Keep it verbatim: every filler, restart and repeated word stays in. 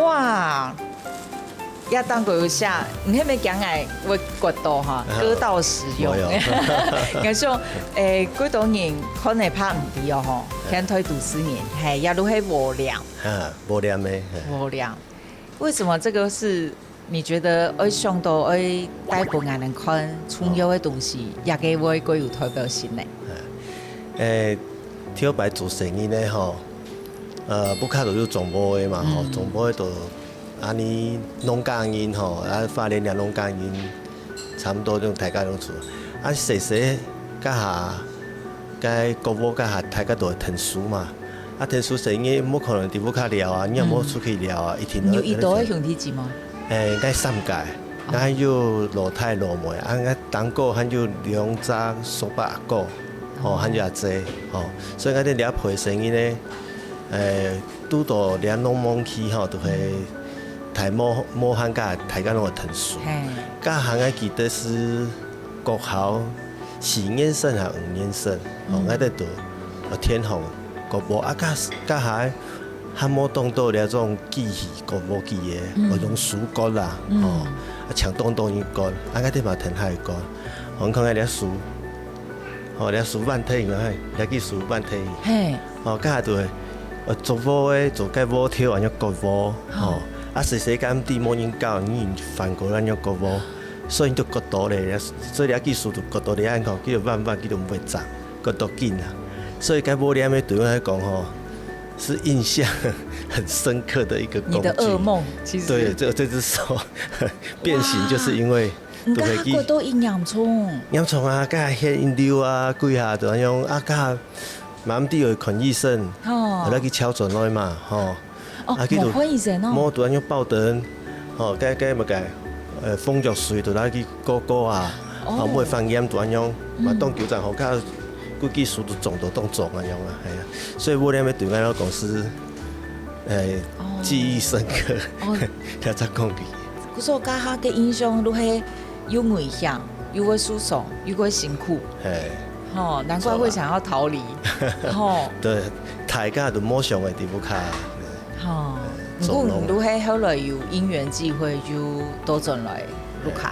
哇，也當過有寫，你係毋係驚𠊎會割到哈？啊，割到使用。無有。𠊎想，誒，幾多人可能拍毋知哦吼，現代都市人，嘿，也都係無良。啊，無良的，嘿。無良。為什麼這個是你覺得會想到會帶分人看重要的東西，也个會過有代表性呢？誒，頭擺做生意呢吼，呃，屋下都有種屋个嘛吼，種屋个都 恁呢農家人吼，啊，花蓮个農家人，差毋多種大家攏出。啊，細細該下，該割禾該下，大家都會𢯭手嘛。啊，𢯭手細人無可能佇屋下尞啊，你也無出去尞啊，一定愛。你有幾多个兄弟姊妹？誒，𠊎三個，𠊎有老弟老妹，啊，𠊎頂高還有兩隻叔伯阿哥，吼，還有阿姊，吼，所以𠊎兜這輩細人呢，誒， 拄到這農忙期吼，都係大無，無閒，該大家攏會𢯭手。嘿。該下𠊎記得係國校四年生還五年生，吼，嗯。𠊎兜都，呃，田項割禾啊，該，該下還無當多這種機器，割禾機个，嗯。會用手割啦，嗯。吼，啊，長長一管，啊，𠊎兜嘛𢯭下割，吼，你看𠊎這手，吼，這手挽忒去，嘿，這支手挽忒去。嘿。 吼，該下就會，呃，做禾个，做該禾頭，恁樣割禾，吼。啊，細細間毋知無人教，你翻過來恁樣割禾，所以你就割到咧，所以這支手就割到咧，恁樣，佢就慢慢，佢就毋會髒，割到緊啊。所以該禾鐮仔對𠊎來講吼，是印象很深刻的一個工具。你的噩夢，其實。對，這，這隻手變形，就是因為 毋過佢割到已嚴重。嚴重啊，該下血流啊，幾下就恁樣啊，該下嘛毋知愛看醫生，吼。後來去敲轉來嘛，吼。哦，啊，去就無看醫生哦。無，就恁樣抱等，吼，該，該麼个，呃，風藥水就拿去膏膏啊，哦。啊，買番枇就恁樣，嘛，嗯。當久正好，該幾支手都腫到當腫恁樣啊，係啊。所以禾鐮仔對𠊎來講係，誒，哦。記憶深刻，哦。這隻工具。 故所該下个印象都係又危險，又會受傷，又會辛苦。嘿。吼，難怪會想要逃離。吼。對，大家都無想愛佇屋下。吼，毋過你都係後來有因緣際會又倒轉來屋下。